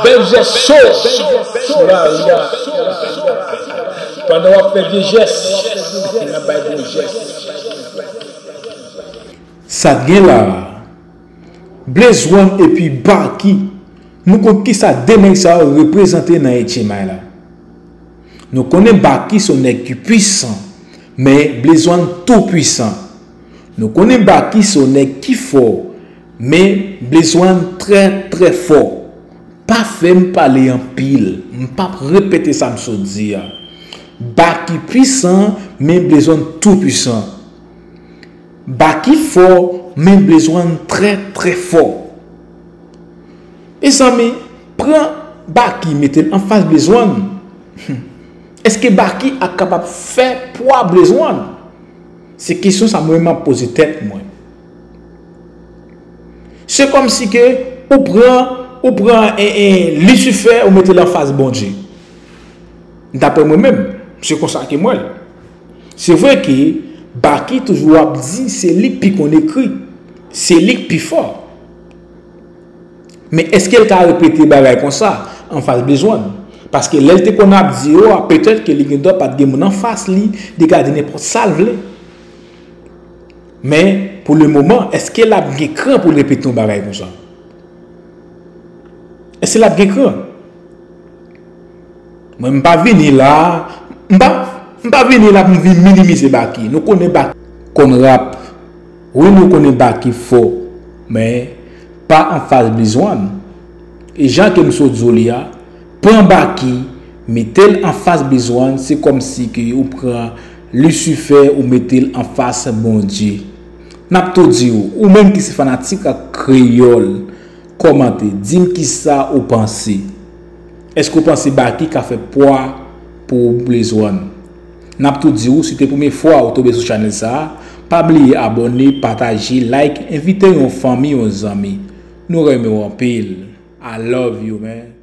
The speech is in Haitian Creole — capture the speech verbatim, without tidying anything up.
Bèl jès cho sou lari a. Pandan w ap fè vye jès, n ap bay gwo jès. Sa t gen la a? Blaze One epi Baky. Nou konn kisa de nèg sa yo reprezante nan H M I la. Nou konnen Baky se yon nèg ki pwisan, men Blaze One tou pwisan. Nou konnen Baky se yon nèg ki fò, men Blaze One trè, trè fò. Pa fè m pale anpil, m p ap repete sa m sot di a. Baky pwisan, men Blaze One tou pwisan. Baky fò, men Blaze One trè, trè fò. Mezanmi, pran Baky mete l anfas Blaze One. Hmm. Èske Baky ap kapab fè pwa Blaze One? Se kesyon sa mwen m ap poze tèt mwen. Se kòmsi ke ou pran, ou pran en, en Lisifè, ou mete l anfas Bondye. Daprè mwen menm, se konsa ke m wè l. Se vre ke Baky toujou ap di se li k pi konn ekri, se li k pi fò. Men èske l ka repete bagay konsa anfas Blaze One? Paske lè l te konn ap di yo a, petèt ke li gendwa pa t gen moun anfas li, li ka di nenpòt sa l vle. Men, pou le moman, èske l ap gen kran pou l repete yon bagay konsa? Èske l ap gen kran? Mwen, m pa vini la, m pa, m pa vini la pou m vin minimize Baky. Nou konnen Baky konn rap. Wi, nou konnen Baky fò, men pa anfas Blaze One. E jan ke m sot di w li a, pran Baky, mete l anfas Blaze One, se kòmsi ke ou pran Lisifè, ou mete l anfas Bondye. N ap tou di w, ou menm ki se fanatik ak kreyòl, kòmante, di m kisa ou panse. Èske w panse Baky ka fè pwa pou Blaze One? N ap tou di w, si te premye fwa ou tonbe sou chanèl sa a, pa bliye abòne, pataje, like, envite yon fanmi, yon zanmi. Nou renmen w anpil. I love you, man.